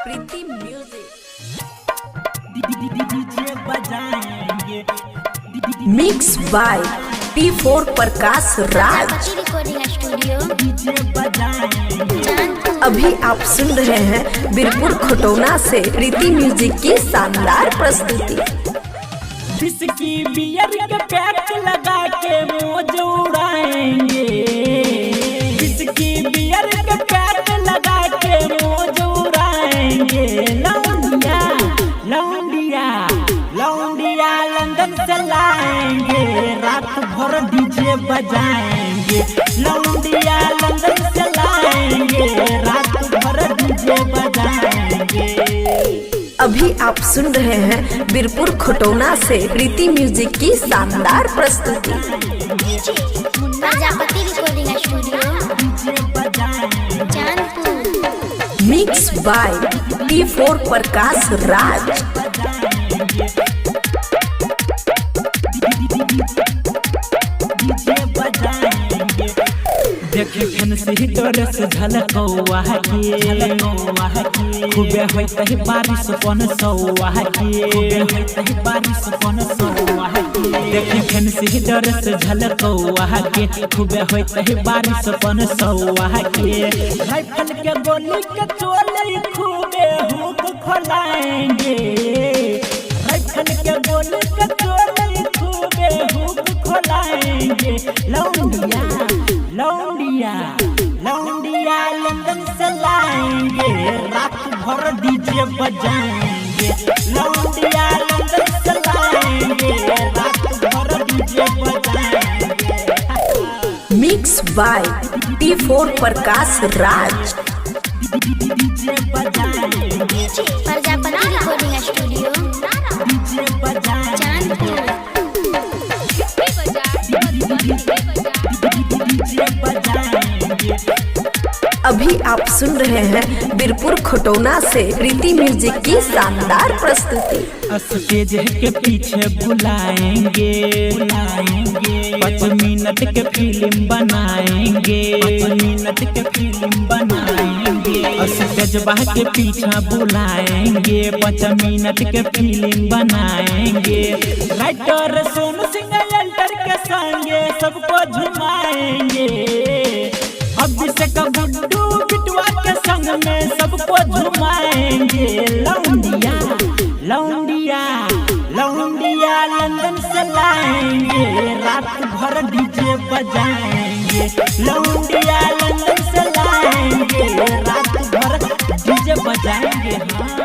Preeti music. DJ बजाएंगे। Mix by P4 Prakash Raj. Prajapati recording studio, DJ बजाएंगे। चांदपुर। अभी आप सुन रहे हैं बीरपुर खटौना से प्रीति म्यूजिक की शानदार प्रस्तुति। जिसकी बियर के पैक लगा के मौज उड़ाएंगे, जिसकी बियर के पैक लगा के मौज उड़ाएंगे। लौंडिया लौंडिया लौंडिया लंदन से लाएंगे, रात भर डीजे बजाएंगे। लौंडिया लंदन से लाएंगे, रात भर डीजे बजाएंगे। अभी आप सुन रहे हैं बीरपुर खटौना से प्रीति म्यूजिक की शानदार प्रस्तुति। प्रजापति रिकॉर्डिंग स्टूडियो, डीजे बजाएंगे। Chandpur. Mix by P4 Prakash Raj. देखे फैंसी ड्रेस झलकौआ के, झलकौआ के खूबे होइत है बारिश पन सौआ के, खूबे होइत है बारिश पन सौआ के। देखे फैंसी ड्रेस झलकौआ के, खूबे होइत है बारिश पन सौआ के। राइफल के गोली के चोले खूबे हुक खोलाएंगे, राइफल के गोली के चोले खूबे हुक खोलाएंगे। लौंडिया लौंडिया लौंडिया लंदन से लाएंगे, रात भर डीजे बजाएंगे। लौंडिया लंदन से लाएंगे, रात भर डीजे बजाएंगे। Mix by P4 Prakash Raj. DJ बजाएंगे। प्रजापति रिकॉर्डिंग स्टूडियो, डीजे बजाएंगे। चांदपुर। डीजे बजाएंगे। अभी आप सुन रहे हैं बीरपुर खटौना से प्रीति म्यूजिक की शानदार प्रस्तुति। स्टेज के पीछे बुलाएंगे, बुलाएंगे 5 मिनट के फिल्म बनाएंगे, 5 मिनट के फिल्म बनाएंगे। स्टेज के पीछे बुलाएंगे, 5 मिनट के फिल्म बनाएंगे। राइटर सोनू सिंह अल्टर के संगे सबको झुमाएंगे, अभिषेक गुड्डू बिटवा के संग में सबको झुमाएंगे। लौंडिया लौंडिया लौंडिया लंदन से लाएंगे, रात भर डीजे बजाएंगे। लौंडिया लंदन से लाएंगे, रात भर डीजे बजाएंगे। हाँ।